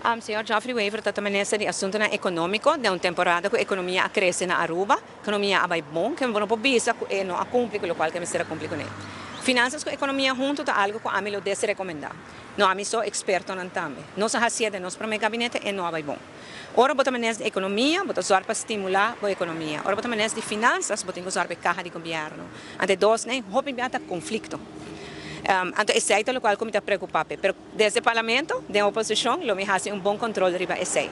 Señor Geoffrey Wever ta minister di Asuntonan Economico den un temporada cu economia a crece na Aruba, economia a bay bon, cu no por bisa cu e no a cumpli cu locual cu e mester a cumpli cune. Finanzas cu economia hunto ta algo cu ami lo desrecomenda. No ami so, expertonan tambe. Nos a haci'e den nos prome gabinete e no a bay bon. Ora bo ta minister di economia, bo ta zorg pa stimula bo economia. Ora bo ta minister di finanzas, bo tin cu zorg pa e caha di gobierno. Anto e dos nan hopi bia ta conflicto. Anto esey ta locual cu mi ta preocupa p'e. Pero desde Parlamento, den oposicion, lo mi haci un bon control riba esey.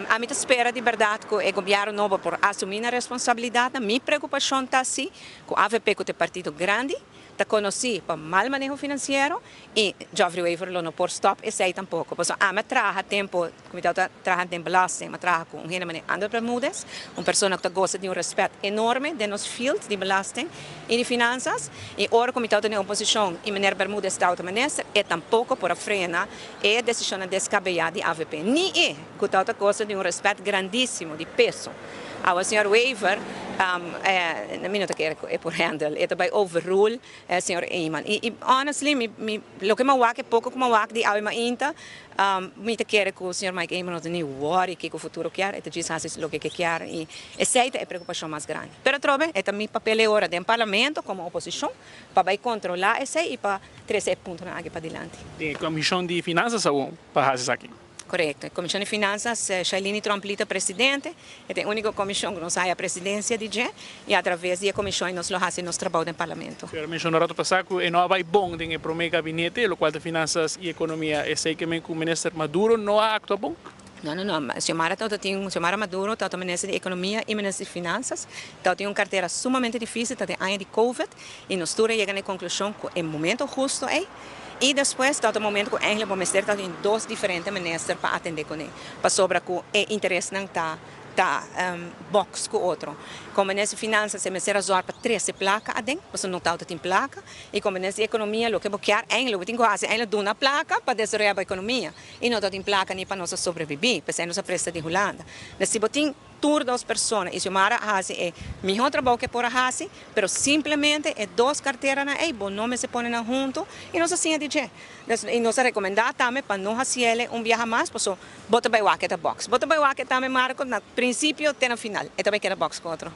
Ami ta spera di berdad cu e gobierno nobo por asumi nan responsabilidadnan. Mi preocupacion ta si cu avp, cu ta e partido grandi, ta conoci pa mal maneho financiero y Geoffrey Wever lo no por stop esey tampoco. Pasobra ami a traha tempo cu mi tabata traha den belasting, mi a traha cu un hende manera André Bermudez, un persona cu ta goza di un respet enorme den nos field di belasting y di finanzas, y ora cu mi tabata den oposicion y meneer Bermudez tabata minister, e tampoco por a frena e decisionnan descabeya di avp. Ni e cu tabata goza di un respet grandisimo, di peso. Awa señor Wever, mi no ta kere cu e por handle, e ta bay overrule señor Eman. Y honestly, mi loke mi a wak, e poco cu mi a wak di awe mainta, mi ta kere cu señor Mike Eman no ta ni worry kico futuro kier, e ta djis haci loke ke kier y esey ta e preocupacion mas grandi. Pero atrobe e ta mi papel e ora den Parlamento como oposicion pa bay controla esey y pa trece e puntonan aki padilanti. Den e Comision di Finanzas awor pa haci esaki? Correcto. E Comision di Finanzas, Shailini Tromp-Lee ta presidente. E ta e unico comision cu nos haya presidencia di dje y a traves di e comision nos lo haci nos trabou den Parlamento. Señora menciona rato pasa cu e no a bay bon den e prome gabinete, locual ta Finanzas y Economia. Esey ke men cu Minister Maduro no a actua bon? No, no, no. Xiomara tabata tin, Xiomara Maduro tabata Minister di Economia y Minister di Finanzas. Tabata tin un cartera sumamente dificil, tabata den aña di Covid y nos tur a yega na e conclusion cu e momento husto ey, Y despues ta otro momento cu eigenlijk bo mester ta tin dos diferente minister pa atende cune, pasobra cu e interesnan ta box cu otro. Como minister di finanzas e mester a zorg pa trece placa aden, pasobra no tabata tin placa, y como minister di economia loke bo kier eigenlijk bo tin cu haci eigenlijk duna placa pa desaroya bo economia, y no tabatin placa ni pa nos a sobrevivi, p'esey nos a presta di Hulanda. Si bo tin tur dos persona y Xiomara a haci e miho trabou cu e por a haci, pero simplemente e dos carteranan ey bo no mester pone nan hunto y nos a siña di dje. Y nos a recomenda tambe pa no haciele un biaha mas paso bo ta bay wak e ta box. Bo ta bay wak e tambe Marco na principio te na final e ta bay keda box cu otro.